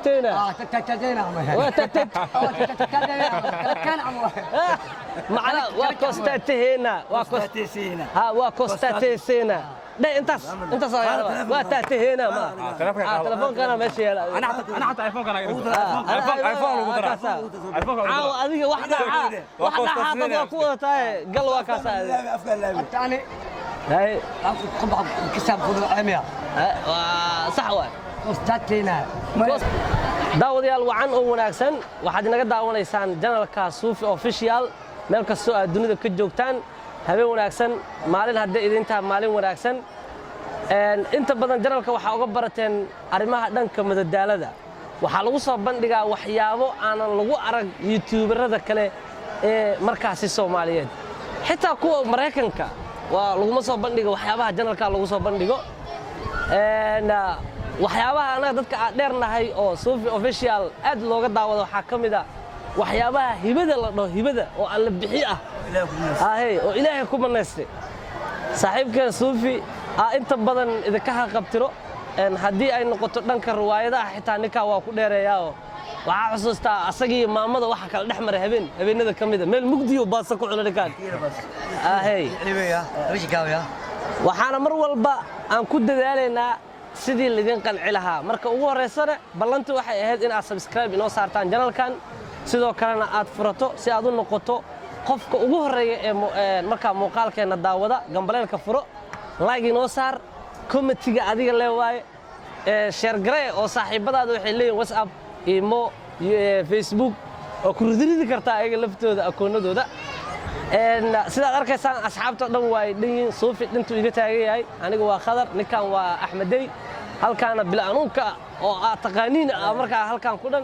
Koosteyna. Waa macna waa koostaatehena, waa ha, waa koostaatehena dhe. Intaas intaas ayaa rabaa. Waa taatehena ma. Telefoonka ah qaado. Telefonkana meesha yaala. Ana xataa iPhone kana iga iPhone, iPhone lagu daraa, iPhone lagu Caawa daraa. Adiga wax dhacaa, wax dhacaa, dad waa ku wadataay gal, waa kaasa. Hay. Waa sax waay. Daawadayaal wacan oo wanaagsan, waxaad inaga daawanaysaan channelka Suufi Official. Meel kastoo aad dunida ka joogtaan, habeen wanaagsan, maalin hadday idin tahay, maalin wanaagsan. Inta badan channelka waxaa uga barateen arrimaha dhanka madadaalada. Waxaa lagu soo bandhigaa waxyaabo aanan lagu arag YouTuberada kale ee markaasi Soomaaliyeed, xitaa kuwa Maraykanka waa laguma soo bandhigo waxyaabaha channelka lagu soo bandhigo. Waxyaabaha annaga dadka aan dheernahay oo Suufi Official aad looga daawado waxaa ka mid a waxyaabaha hibada la dhaho, hibada oo alla bixi ah ahey oo Ilaahay ku manaystay. Saaxiibkeen Suufi aa inta badan idinka haqabtiro. Haddii ay noqoto dhanka riwaayadaha, xitaa ninkaa waa ku dheereeyaa. Oo waxaa xusuustaa asagii maamada waxa kala dhex maray habeen habeenada ka mid a, meel mugdiyo baasa ku cuna ninkaan ahey. Waxaana mar walba aan ku dadaalaynaa sidii laydin qanci lahaa. Marka ugu horraysana ballantu waxay ahayd in aad subscribe inoo saartaan channelkan, sidoo kalena aad furato si aad u noqoto qofka ugu horreeya ee markaa muuqaalkeenna daawada. Gambaleelka furo, like inoo saar, commentiga adiga lee waaye, share garee oo saaxiibadaada waxay leeyihin WhatsApp, imo iyo Facebook oo ku ridridi kartaa ayaga laftooda akoonadooda. Sidaad arkaysaan, asxaabta dhan waa ay dhan yihiin. Suufi dhintuu iga taagan yahay, aniga waa Khadar, ninkan waa Axmedey, halkaana Bilaanuunka oo aad taqaaniin ah markaa halkan ku dhan.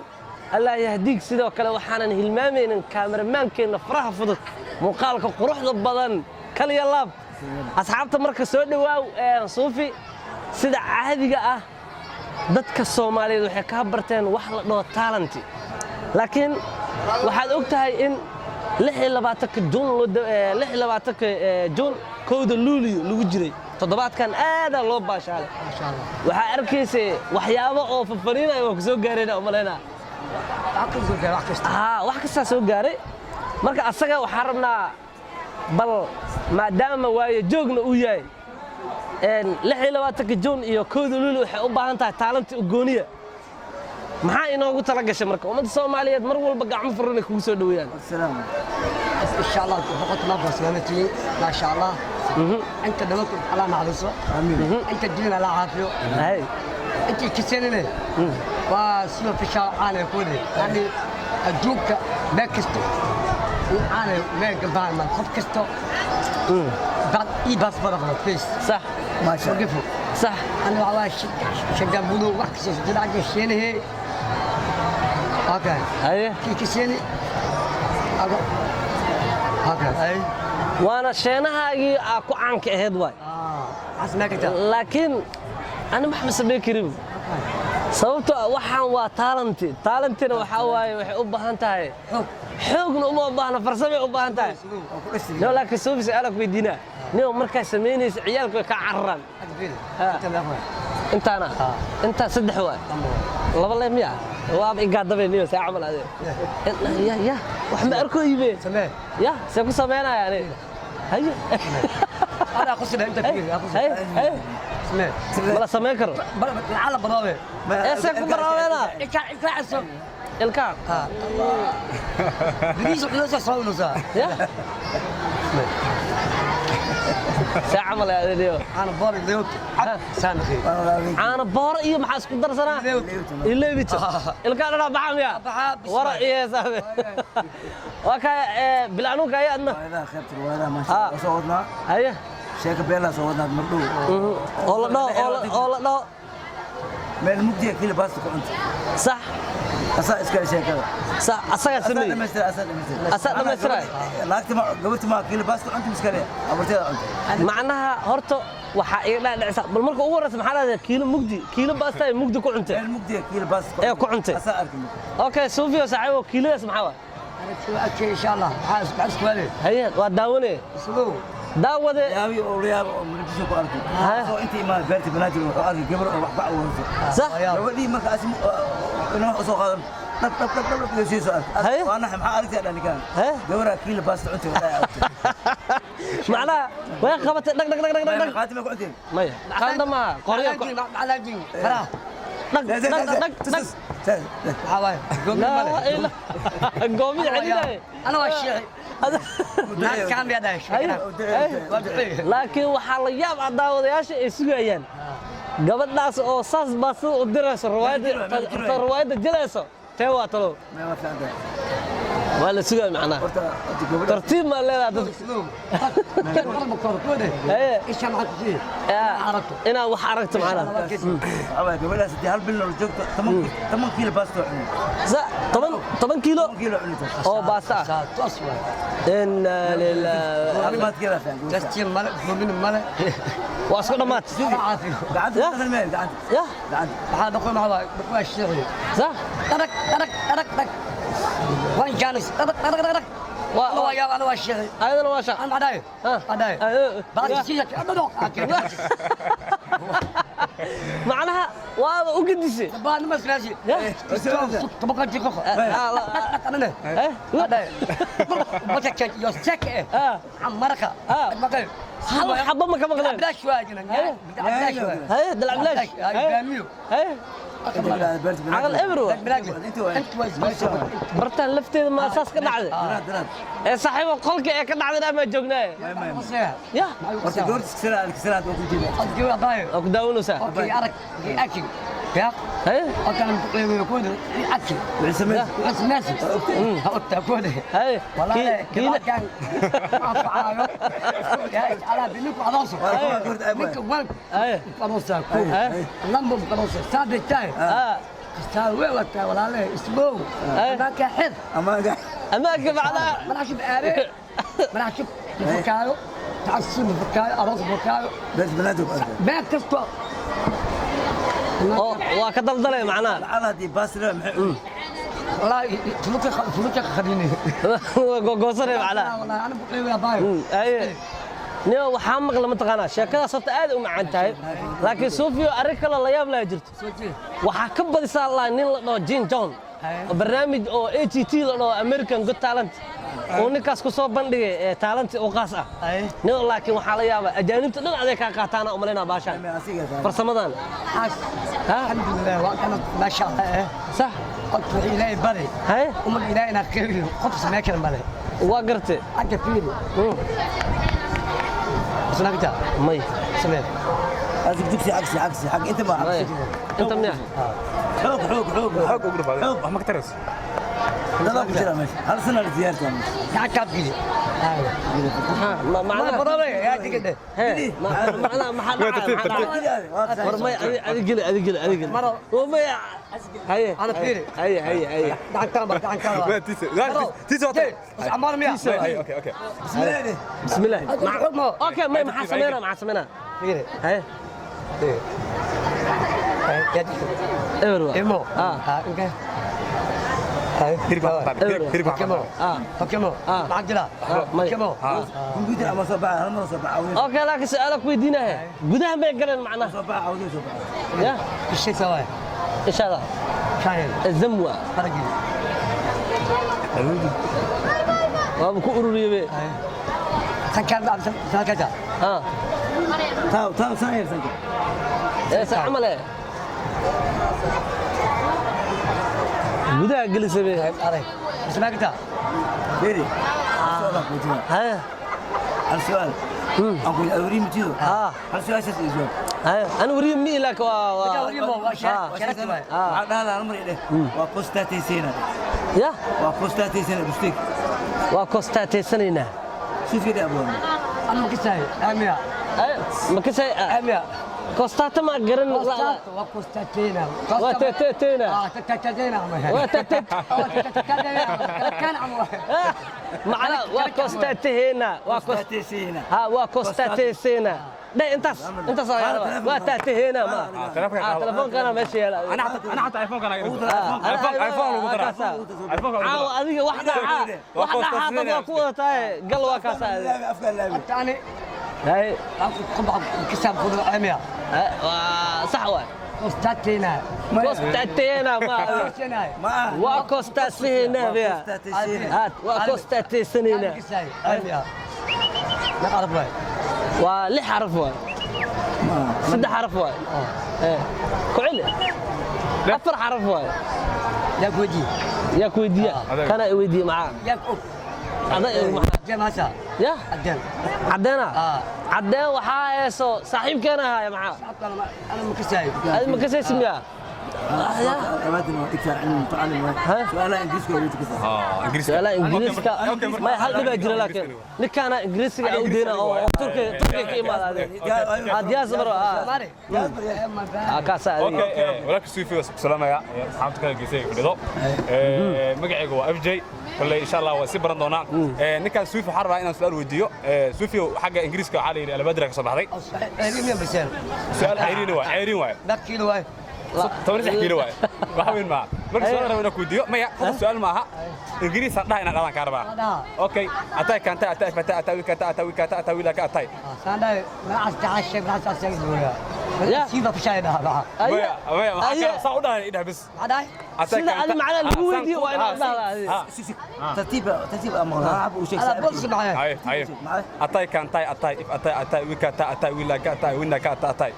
Allah yahdiig. Sidoo kale waxaanan hilmaamaynin kaameramaankeenna faraha fudud, muuqaalka quruxda badan, kaliya laab. Asxaabta marka soo dhawaaw. Suufi, sida caadiga ah dadka Soomaaliyeed waxay kaa barteen wax la dhaho talent, laakiin waxaad og tahay in 26-ka Juun, 26-ka Juun, 1-da Luuliyo lagu jiray toddobaadkan aadaa loo baashaalay. Waxaa arkaysay waxyaabo oo fafaniinaya waa ku soo gaareen umalaynaa. Haa, wax kastaa soo gaaray. Marka asaga waxaan rabnaa bal maadaama waayo joogna uu yahay, 26-ka Juun iyo 1-da Luuliyo waxay u baahan tahay talent ugooniya. Maxaa inoogu tala gashay marka ummadda Soomaaliyeed mar walba gacmo furan ay kugu soo dhoweeyaan? إن شاء الله boqolkiiba سلامتي ما شاء الله. أنت دمك الله نعرسه، أنت الدين الله عافيه. أنت كسيننا وسوى في الشارع أنا يقول يعني أدوك ما كستو أنا ما قبل ما خف كستو بعد إي بس برا فيس. ما شاء الله. وقفوا. أنا والله شقام بلو وقت طلع الشين هي هكا. كي كسيني هكا هكا أي. Waana sheenahaagii aa ku caanka ahayd waay. آه عسنا كتا. Laakiin ani wax ma samayn karin, sababtoo ah waxaan waa talent. Talentina waxaa waaye waxay u baahan tahay xoog. Xoogna uma baahna, farsamay u baahan tahay. No, laakiin Suufi, su'aala ku weydiinaa nio, markaa samaynaysa ciyaalku way ka cararaan. Intaana intaa saddex waay, laba le miya waaba igaadabe niyo saa camal ade ya ya wax ma arkoyibe. Samee. Ya, see ku samaynaya ani? Haye. أنا أقصد أنت كبير أقصد. Haye haye. Samee. Ma la samayn karo. لعل برابي. Ee, see ku baraabeena? إنت إنت عصب. Ilkaha. ها بريز وحلوسة صونوسة. Ya, see camal ade niyo. أنا بارك ليوت سامخي. Caano booro iyo maxaa isku darsanaa iyo leebito, ilkaha dhanaa baxa miya? Baxa, bis. Wara iyo saabe waa ka bilaanuunka ayaa adna. Riwaayadaha, qaybta riwaayadaha, maasha Allah, soo wadnaa. Sheeka beelaa soo wadnaa mardhow. Oo la dhaho oo la dhaho Meel mugdiya kili baasta ku cunta. Asaa iskale sheekada. Sax, asagaa asaa sameeyey. Dhamaystira, asaa dhamaystira. Asaa dhammaystiray? Naagti ma, gabarti ma kili baasta cunta miskale abarteeda cunta. Macnaha horta waxaa iga dhaadhicisa bal marka ugu horreysa, maxaa dhahdaa, kiilo mugdi, kiilo baasta ay mugdi ku cuntay. Meel mugdiya kiilo baasta Ee, ku cuntay. Asaa arki. Okay, Suufiyo saaxiibo, kiiladaas maxaa waa? أنا إن شاء الله عايز عايز كوالي. Haye, waa daawane. سلو. Daawade. Yaabi oo la yaabo oo muqdisho ku arkay soo intii imaan beerta banaadir, wuxuu arkay gabar oo wax ku awoorto. Gabadhii marka Inuu soo qaadan dhab dhab dhab dhab dhab sii soo Haye. ark waa naxay maxaa aragtay dhan kan Haye. gabadha kiila baasta cuntay wallahi aragtay Macnaha way qabatay dhag dhag dhag dhag dhag. qaati ma ku cuntay Maya qaanda maaha qoryo Faraha. Dhag dhag dhag dhag. Waxaa waaye goomi laa male. Ilaaha goomi celinaya. Ana waa shiici. Naag kaan biyaa dhahay. Waa duceeye. Laakiin waxaa la yaab ah daawadayaasha ay sugayaan gabadhaas oo saas baa sida u dirayso riwaayadda riwaayadda jilayso tee waa talo ma fiican tahay waa la sugaya macnaha horta horta gabadha tartiib maa leedahay dadka. Slow. Qalba kor koode. Haye. Isha maxaa ku sii? Aragto. Inaad wax aragto macnaha. Waxaa waaye gabadhaas haddii hal bil nolol joogto 10 kiilo baasto cuni. 10 kiilo 10 kiilo cunita oo baasta ah. Toos waay. Inna lillahi. Caafimaadkeeda fiican gabadha. Tastiin male, goomin male. Waa isku dhammaat. Caafiyo. Gacanta Ya. ku dhaqan meel gacanta Ya. gacanta. Waxaa dhaqo maxaa waaye? Waa shiici. Sax. Dharak dharak dharak dhag. Waan jaanis. Dharak dharak dharak. Waa- Waa yaab ana waa shiici. Ayadana waa shaq. Aan maxaa dhahay? Ah. Maxaa dhahay? Ah, Baasta siya. Dhadho. Macnaha waaba u gedisay. Baa nima islaasi. Ya. Tobanka jiko. Anane. Eh? Maxaa dhahay? Yo sek eh. Ah. Maraka. Ah. Maqal. Hal xabo ma ka maqleen. Bilaash waa jinan. Bilaash waa. Haye dalac bilaash. Haye baamiyo. Haye caqal eber waa. Bilaash. Inta waa isku. Bartaan lafteeda ma saas ka dhacday Daraad daraad. Ee saaxiibo qolka ee ka dhacday amaa joognaaye. Ya. Horta gabadha iskasala iskasala waa ku jeeda. Adkiwa baayo. Waa ku daawanaysaa. Okay, arag. Aki. Ya. Haye. Okay, qiimo ku aki. Wixii sameeyay. Ismaasi. Ha ogta ku. Haye. والله kiina كان ما يا على بنك عضوصه منك وين haye عضوصه لمبو عضوصه سابي تاي ah تساوي ولا ولا له اسمه ما كحر Amaanka. Amaanka macnaha. ما راح اشوف اري ما راح اشوف فكايو تعصب فكايو عضوص فكايو Beerta banaanka ku arkay. ما كستو Oo waa ka daldalay macnaha. Lacala haddii baas la maxay cuni. والله فلوك فلوك خليني Waa googoosanay macnaha. والله انا بقول يا بايو Haye niyo waxaa maqla mataqaanaa sheekadaas horta aad u macaan tahay laakiin suufiyo arrin kaloo la yaab laha jirto. Waxaa ka badisaa laa nin la dhaho Jin John oo barnaamij oo AGT la dhaho American Got Talent oo ninkaas ku soo bandhigay ee talent oo qaas ah nin laakiin waxaa la yaabaa ajaanibta dhan aday kaa qaataana umalaynaa baashaan Ma asiga tahay. Farsamadan. حاس. Ha. الحمد لله وكانت ما شاء الله إيه. Sax. قلت إلهي بري. Haye. ومن إلهي نقيل قفص ما كان ماله. Waa gartay. أنت فيني سمعت. May. سمعت. Asig dugsi cagsi cagsi xag inta ma May. cagsi. Inta miya? Xoog xoog xoog. Xoog ugu dhafaad. Xoog. Wax ma ka tarayso. Dadaa ku jira meesha. Hal sana la ziyaartaa meesha. تعال كابجي Maxaa ما macnaha برا يا دقيقة. hee macnaha maxaa Waa dhacaya tartiib, maxaa tartiib. dhacaya war may adi adi geli adi geli adi geli. Maro. War may haye. أنا فيني. Haye haye haye. تعال كامل تعال كامل. Waa tiisa. Waa tiisa waa بس عمار ميا. Haye, okay okay. Bismillah. Bismillah. حكمه. Okay may maxaa sameynaa maxaa sameynaa? فيني. Haye. يا دقيقة. Eber waa. إيمو. Ah. ها إنك. هاي. Hirib baa ku taal. Hirib baa ku حكمه. taal. Ah. حكمه. Ah. معك جلا. may. حكمه. Computer ama soo baxa hal mar soo baxa awgeed. Okay laakiin su'aala ku weydiinaya gudaha may galeen macnaha. Soo baxa awgeed soo baxa. Ya. الشيء سواء. Insha Allah. شاهين. Zamwa. فرقي. Waaba ku ururiyey be. سكر سكر. Ah. Taaw taaw saan yar sanka. Ee sa camal eh gudaha gelisay be. علي. سمعت. Beri. Su'aal aan ku weydiinaa. Haye. Hal su'aal. Aan ku awri ma jiro. Ah. Hal su'aal saas ii jawaab. Haye ana wariye mi laakiin waa waa Ah. Waxaa dhahaa hal mar ii dheh. Waa kostataysiina. Ya. Waa kostataysiina bistik. Waa kostaataysanaynaa. Sifka dheh abwaan. أنا مكساي. أميا. Haye ma kasay أميا. kostaata ma garan. كوستات وكوستاتينا. Waa teeteena. آه تتاتينا. Waa teete. كان عمو. Macna waa kostaataheena waa kost Kostataysiina. Ha waa kostaataysayna dheh intaas intaas ayaa rabaa. Waa taataheena ma. Telefoonka ah qaado. Telefoonkaana meesha yaala. Ana xataa ana xataa iPhone kana iga Ugu dhigto. dara iPhone. iPhone iPhone lagu daraa. iPhone lagu Caawa daraa. adiga wax dhacaa wax dhacaa dad waa ku wadataay gal waa kaasa. Laabi afka laabi. أنا haye قبع كساب خذ أميا. Waa sax waay. Kostatena. Kostateena ma Ma aha. Waa kostaasiheenaa biya. Waa kostateysanayna. Meeqa xaraf waay? Waa lix xaraf waay. Saddex xaraf waay. Ku celi. Afar xaraf waay. Yaa ku weydiiye? Yaa ku weydiiya? Kana i weydiiye maxaa? Yaa ku og? Adaa i og maxaa? Cadeen maasa. Ya. Cadeen. Caddeena. Caddeen waxaa heeso saaxiibkeena ahaaya maxaa? Ana ma kasaayo. Adi ma kasaysid miyaa? Su'aalaha Ingiriiska may hal dhibaa jira, laakiin ninkaana Ingiriisiga u deyna oo Turkiga ka imaada adiga. Diyaas baro. Kaasa adiga. Walaalka Suufi waa salaamaya, asxaabta kala geysay fadhido. Magacaygu waa FJ. Kolley insha Allah waa si baran doonaa. Ninkaan Suufi waxaan rabaa inaan su'aal weydiiyo. Suufi, xagga Ingiriiska waxaa la yidhi Albadra ka soo baxday. Su'aal cayriin waa, cayriin waay. Kiilo waay? 16 kiilo waay, wax weyn maaha. Marka su'aal rabo inaan ku weydiiyo, maya, hadda su'aal maaha, Ingiriis aan dhaha inaan dhalaan kaa rabaa. Okay, atay kaantay atay fatay atay wikata atay wikata atay wilaka atay. Maya, maya, maxaa kale saa u dhahay idhah bis. Sida adi macnaha lagu weydiiyo waa inaad dhahdaa adiga. ترتيب ترتيب امر وشيء. Haye, haye, atay kaantay atay if atay atay wikata atay wilaka atay winaka atay atay.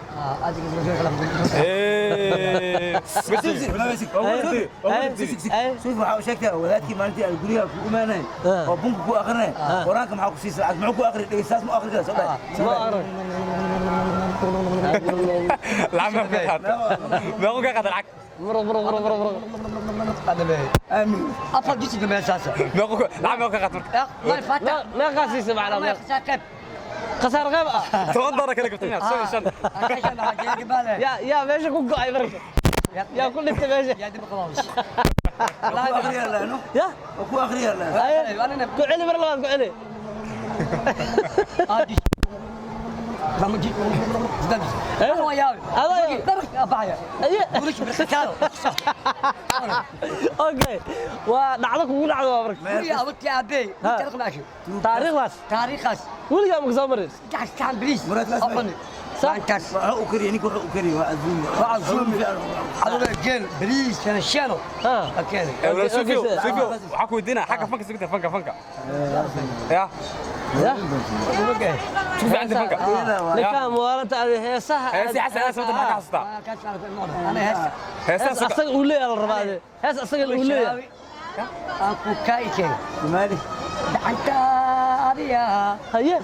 شوف waxaa u sheegtaa wadaadkii maalintii aan guriga ku imaanay oo bunka ku aqrinay quraanka, maxaa ku siisay lacag? Muxuu ku aqri dhegeystaas? Ma aqri kara soo dhahay. Ma aqrin. Lacag ma ka qaata? Meequu ka qaata lacag? Muro muro muro muro muro. Aamin. Meequu lacag meequu ka qaata marka? Meeqaa siisay macnaha? Khasaar qayb ah. $10 kala gabtay inaad soo heshan. Yaa yaa meesha ku go'ay marka? Yaa ku dhintay meesha? Ku aqriya laano. Ya. Ku aqriya laano. Ku celi mar labaad, ku celi. Okay, waa dhacdo kugu dhacdo waa marka taariikhdaas. Taariikhdaas. Weligaa ma kasoo marin? Wuxuu u kariyay ninka, wuxuu u kariyay waa azuumi. Waa azuumi. Geel bariis shano. Suufiyo, Suufiyo, waxaa ku weydiinaya xagga fanka sugta, fanka, fanka ya. Ya. Isku fiicanta fanka. Ninkaan muwaalanta adi heesaha. Heesi Xasan Aadan Samatar maxaa ka xasuustaa? Hees asaga uu leeyahay la rabaa adi. Hees asaga uu leeyahay. Maali. Haye.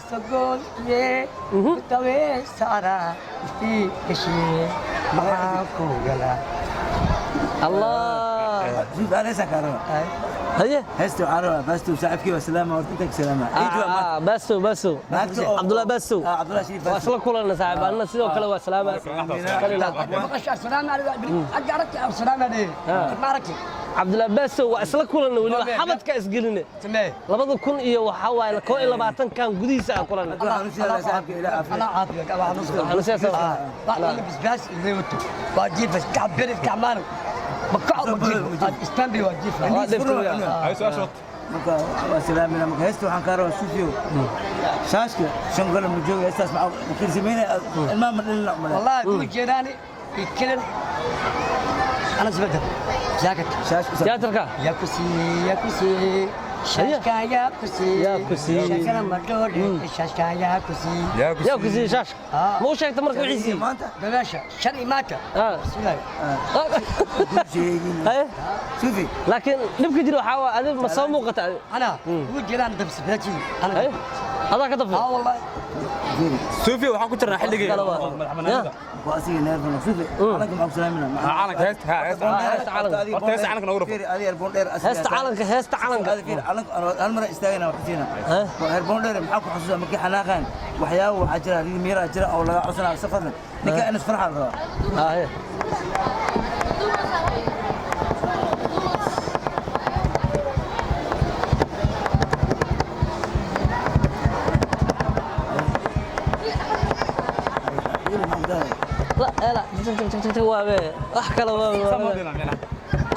Allah. Suuf aan heesa kaa rabaa. Haye. Heesta waxaan rabaa Baastow saaxiibkii, waa salaama horta, intaa ka salaama. Baastow, Baastow, Cabdullahi Baastow. Cabdullahi Shariif. Waa isla kulanna saaxiib, anna sidoo kale waa salaama. Cabdullahi Baastow waa isla kulanna, weliba xabadka isgeline 2000 iyo waxaa waaye 21-kan gudihiisa aan kulanna. Ay su'aasha wata. Marka waa salaamina. Marka heesta waxaan kaa rabaa Suufiyo, shaashka shan gala ma jooga heestaas, maxaa makiin sameynaya ilmaha ma dhalina umale. والله كل جيراني يتكلم انا زبدة ساكت. Shaashka. Tiyaatarka. يا كسي يا كسي شاشكا يا كسي. يا كسي. شاشكا مردود شاشكا يا كسي. Yaa ku siiyey shaashka? Ma u sheegta marka wixii siiyey? Maanta. باشا شرقي مات. بسم الله. Sheegin. Haye. Suufi. Laakiin dhibka jira waxaa waa adi ma soo muuqata adi. انا كل جيران دبس بلاتي انا. Haye, adaa ka dafay. اه والله. Suufiyo, waxaan ku jirnaa xilligii madaxbanaanida. Waa asiga neerfana Suufi, calanka maxaa ku salaamina? Calanka, heesta, ha, heesta. Heesta calanka. Horta heesta calanka noogu dhufo. Fiiri, adiga Boondheer. Heesta calanka, heesta calanka. Adiga fiiri, calanka hal mar istaagana wax kusiina. Reer Boondheer maxaa ku xasuusaa markii xanaaqaan? Waxyaabo waxaa jira miiraa jira oo laga codsanaayo safarna ninka in isfarxaa la rabaa. Haye. La ela waabe wax kale waabe.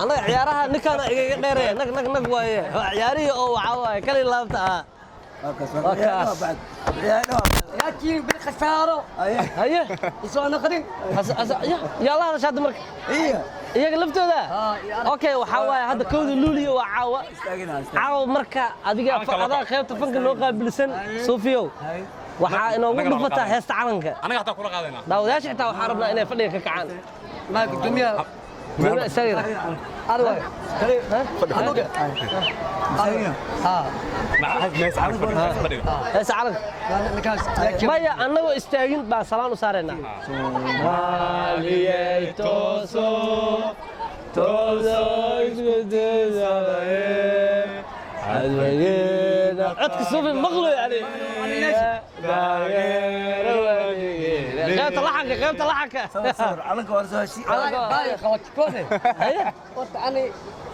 Annaga ciyaaraha ninkaana igaga dheeraya, nag nag nag waaye. Waa ciyaarihii oo waxaa waaye kali laabta ah. Waa kaas. Waa kaas. Ciyaaraha. Laakiin bil khasaaro. Haye. Isoo noqonin. Yaa la hadasha hadda marka? Iya. Iyaga laftooda? Ah, iyo arag. Okay, waxaa waaye hadda 1 Luuliyo waa caawa. Istaagina, istaagina. Caawa marka adiga Calanka loo adaa qaado. qaybta fanka noo qaabilsan, Suufiyow. Waxaa inoogu Annaga loo dhufataa qaadaya. heesta calanka. Anaga hataa kula qaadaynaa. Daawadayaasha xitaa waxaa rabnaa inay fadhiga ka kacaan. Ma gudoomiya. Gudoomiyaha istaagina. Arway. Kale. Anuga. Istaagina. Ha. Mees calanka fadhiga, mees fadhiga. Heesta calanka. Ninkaas laakiin Maya, annagoo istaagin baan salaan u saaraynaa. Soomaaliyey tooso, tooso isku dadaalaye, cadwageena. Codka Suufi maqlo yani. Taageero weligeena. Qaybta laxanka, qaybta laxanka. Sawir, sawir. Calanka waa la soo heshii. Baay qabat koode. Haye, Horta ani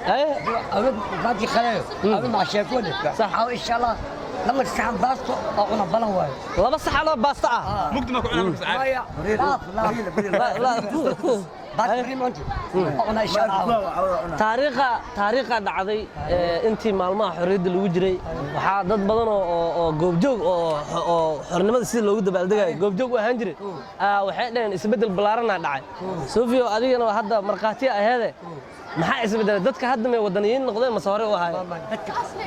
haye. awlad maanti khaleeyo. Awlad ma sheekoode. Sax. Aw insha Allah lama saxan baasto oo cuna balan waayo. 2 saxan oo baasta ah. Mugdi ma ku cunaa markaas caadi. Maya. Laaf laaf. Bariila, bariila. La- Baad rimonti. Oo cuna insha Ma Allah. arki kuwa waa cunaa. Taariikha dhacday intii maalmaha xorriyadda lagu jiray, waxaa dad badan oo goobjoog oo xornimada sida loogu dabaaldegayo goobjoog u ahaan jiray, waxay dhaheen isbeddel ballaaranaa dhacay. Suufiyo, adigana waa hadda markhaatiya aheede, maxaa isbeddelay? Dadka hadda may wadaniyiin noqdeen mase hore u ahaayeen?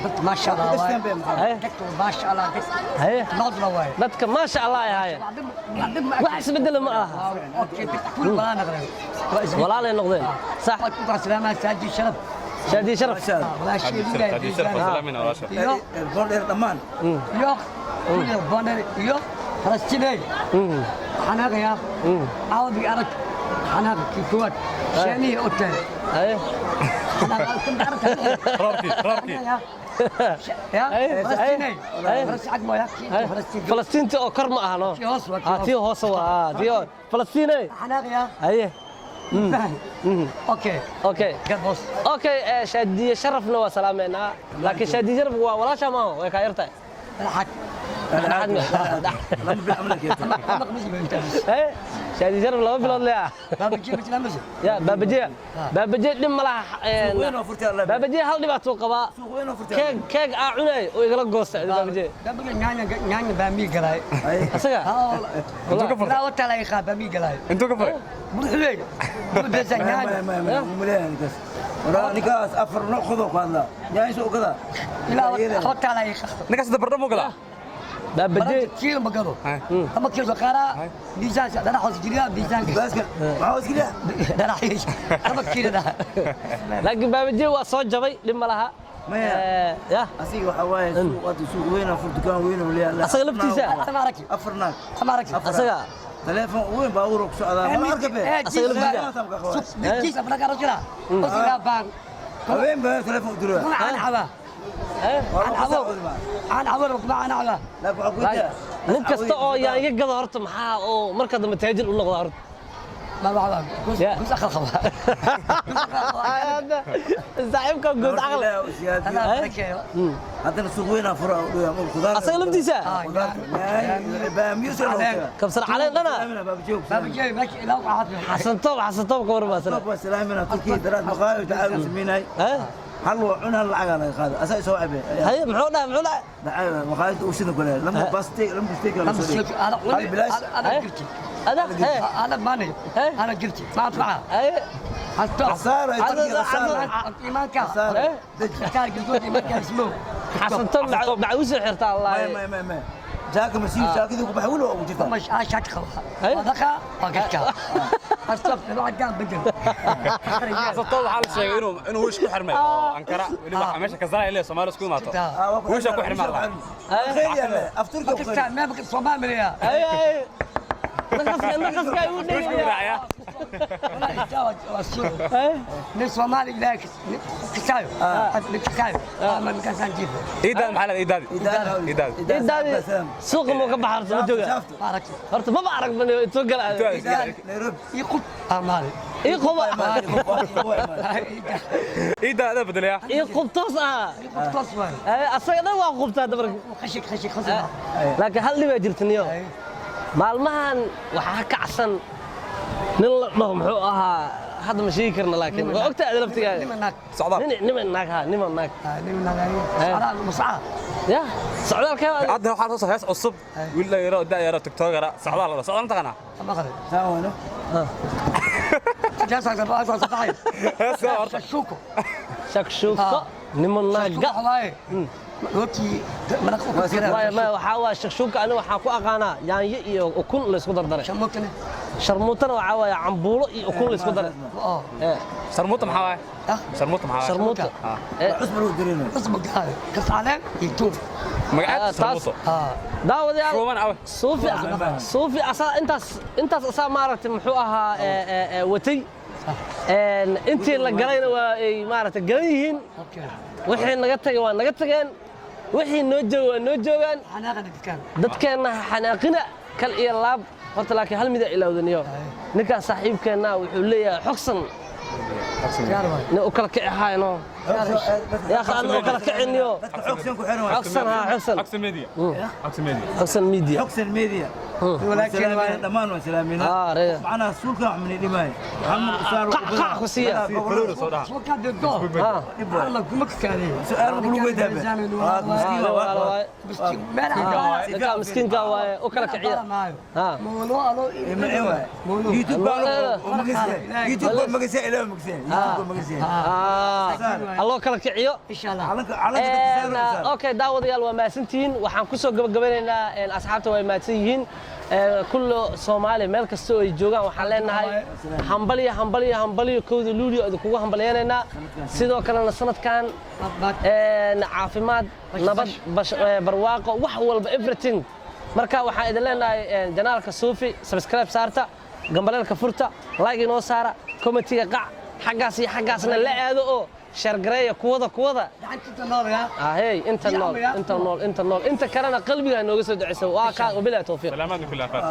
Dadka maasha Allah waaye. Haye. Dadka maasha Allah. Dadka Haye. noodla waaye. Dadka maasha Allah ay ahaayeen, wax isbeddela ma aha. Okay, dadka kul balan noqdeen. Waa isbedel. Walaalay noqdeen, sax. Waad ku salaama Saaji Sharaf. Shaadiye Sharaf. Masha Allah. Walaashii Haddii sharaf waa salaamayna walaasha. Iyo Boor dheer dhammaan. iyo kulli boner iyo Falastiinay. Xanaaqaya. Caawi arag. Xanaaq kii koowaad. Shaamihi u tahay. Haye. Xanaaq kun arag. Roorkii, roorkii. Ya, Haye. Falastiinay. Haye. Falastiin cag mooya. Kii Falastiin. Falastiinta oo kor ma aha no. Tii hoos waa, tii Ah, tii hoose waa, tii hoose Falastiinay. Xanaaqaya. Haye. Okay. Okay. Gad boos. Okay, Shaadiye Sharafna waa salaameynaa, laakiin Shaadiye Sharaf waa walaasha maaha, way kaa yartahay. Lacag. Lama bil amla keento. Lama qmis baa. Shaadiye Sharaf 2 bilood leh ah. Baabajiye ma jiraan mase? Ya Baabajiye, Baabajiye dhib ma laha. Suuq weyn oo furtay Allah. Baabajiye hal dhibaato qabaa. Suuq weyn oo furtay. Keeg aa cunay oo igala goosta Baabajiye. Baabajiye nyaanya nyaanya baa mii galay. Asaga Intuu ka furay? Laa wata la iqaa baa mii galay. Intuu ka furay? Madaxweyne. Madaxweyne nyaanya. Ma muleeyahay ninkaas. Waraa ninkaas 4 nooc qodob ku hadlaa. Nyaanya soo gadaa. Ilaa wata la iqaa. Ninkaas hadda bardho muu galaa? Baabajiye Kiilo ma gado. Ama kiilo qaara miisaan dhanax hoos geliya miisaanka. Baaska maxaa hoos geliya? Dhanax ama kiilo dhaha. Laakiin Baabajiye waa soo jabay, dhib ma laha. Maya. Ya. Asiga waxaa waaye suuq hadda suuq weyn oo fur dukaan weyn oo leeyahay. Asaga laftiisa? Ama aragti. 4 naag. Ama aragti. Asaga. Telefoon weyn baabuur ku socdaa. Ma arka be. Asaga laftiisa. Kiis afna qaro jira. Osiga baan. Habeen baa telefoon u diraa. Aan caba. Aan cabo. Aan cabo ma aan caba. Laakiin waxaa ku jira. Nin kasta oo yaanyo gada horta maxaa oo marka dambe taajir u noqda horta? Ma caba. Kus aqal qaba. Saaxiibka guud aqal. Ana barakeeyo. Haddana suuq weyn aan fura u dhow ama khudaar. Asaga laftiisa? Baamiyo soo noqotay. Kabsar caleen dhana. Baabajiye meesha ilaa u caafiyo. Xasan Toob, Xasan Toob ka warma asana. Toob salaamina Turkiya daraad maqaayo tacaawun sameynay. Hal waa cun hal lacag laga qaado. Asaa soo cabay. Haye, muxuu dhahay, muxuu dhahay? Dhacay maqaayad uu sidan kale. Lama bastay, lama bastay kale. Lama steak ana Hal bilaash. ana girti. Ada haye. Ana maani. Ana girti. Ma anfaca. Haye. Hasto. Khasaara Turkiya khasaara. Iimaanka. Khasaara. Khasaar girti iimaanka ismo. Xasan Toob macawiis xirtaa Allah. Ma. Jaaka masiir jaakadu ku baxay wuu ugu jirtaa. Ma shaak qaba. Wadaqa waa gashka. Hasto lacag gaan bedel. Xasan Toob waxaa la sheegay inuu wiish ku xirmay oo Ankara weliba waxaa meesha Kazaa ilaa Soomaali isku imaato. Wiisha ku xirmay Allah. Khayr ya af Turkiya ku Bakistan ma bakistan Soomaaliya. Haye haye. Naqaska igu Wiish ku dhigaya. raacaya. Wallahi jawad waa suuq. Nin Soomaali ilaa kisaayo. Nin kisaayo. Ama ninkaan saan jiifo. Iidaadi maxaa leedahay iidaadi? Iidaadi. Idaadi suuqa muu ka baxa horta ma jooga? Maaragtay. Horta maba arag ban intuu gala. Nairobi. Ii qub amaali. Ii quba. Iidaadi adaa bedelaya. Ii qub toos ah. Ii qub toos waay. Asaga dhan waa qubtaa hadda marka. Khashig khashig khashig. Laakiin hal dhibaa jirta niyo. Maalmahan waxaa kacsan nin la dhaho muxuu ahaa Hadda ma sheegi karna, laakiin waa ogtahay ada laftigaaga. Niman naag. Socdaal. Niman naag, ha, niman naag. Niman naag. Socdaal masca. Ya, socdaalkee? Hadda waxaa soo hees cusub, wiil dhalinyaro oo da' yaro tiktokera, socdaal la socdaal, taqaanaa? Ma qalin. Saa waano. Jaasa ka soo baxay. Hees horta. Shuko. Shakshuuko, niman naaga. Waaye rooti maraq ku Maya, maya, waxaa waa shakshuuka. Aniga waxaan ku aqaanaa yaanyo iyo ukun la isku dardaray. Shamutane. Sharmuutana waxaa waaye cambuulo iyo ukun la isku daray. Oo. Sharmuuta maxaa waaye? Ah. Sharmuuta maxaa waaye? Sharmuuta. Cusub lagu dareemayo. Cusub gaar kasaaleen iyo tuun. Magaceed? Taas. Sharmuuto. Ah. Daawadayaal. Shuuman awe. Suufi, suufi asaa intaas asaa maaragtay muxuu ahaa watay. Intii la galayna waa ay maaragtay galan yihiin. Okay. Wixii naga tagay waa naga tageen, wixii noo jooga waa noo joogaan. Xanaaqana dadkan. Dadkeenna ha xanaaqina, kal iyo laab horta. Laakiin hal mida ilowdaniyo, ninkaan saaxiibkeenna wuxuu leeyahay xogsan. Gaar waay. Nin u kala kici hayno yaa akhi, adna u kala kiciniyo. Dadka xogsan ku xiran waa. Xogsan, ha, xogsan. Xogsan Media, Xogsan Media. Xogsan Media. Xogsan Media. Walaakiin waay. Dhammaan waan salaaminaa. Ah, reer. Macnaha suulkan wax mana dhimaayo. Maxamed Usaar. Qac qac ku siiya. Faruura soo dhaha. Soo ka dego. Ah. Allah kuma kaadey. Su'aal ma lagu weydiiyaa? Waa miskiin. Ah, waaye. Meel aan Ninkaan miskiinka waaye, u kala kiciya. Ha. Moolo alo. YouTube baa magasiya. YouTube baa magasiya, ilaa magasiya. YouTube baa magasiya. Ah, alloo kala kiciyo. Insha Allah. Calanka, calanka dadka saar. Okay, daawadayaal, waa mahadsantihiin. Waxaan ku soo gabagabanaynaa, asxaabta way mahadsan yihiin. Kullo Soomaali meel kasta oo ay joogaan waxaan leenahay hambalyo, hambalyo, hambalyo. 1-da Luulyo idinkugu hambalyaynaynaa. Sidoo kalena sanadkan caafimaad, nabad, barwaaqo, wax walba, everything. Marka waxaan idin leenahay channelka Suufi subscribe saarta, gambaleelka furta, like inoo saara, commentiga qac, xaggaas iyo xaggaasna la aado oo share gareeya kuwada kuwada. Gacantiisa nool ya. Ahey, inta nool, inta nool, inta nool, inta kalena qalbiga nooga soo duceysa. Waa kaa, wabilahi tawfiiq. سلامات من كل آفات.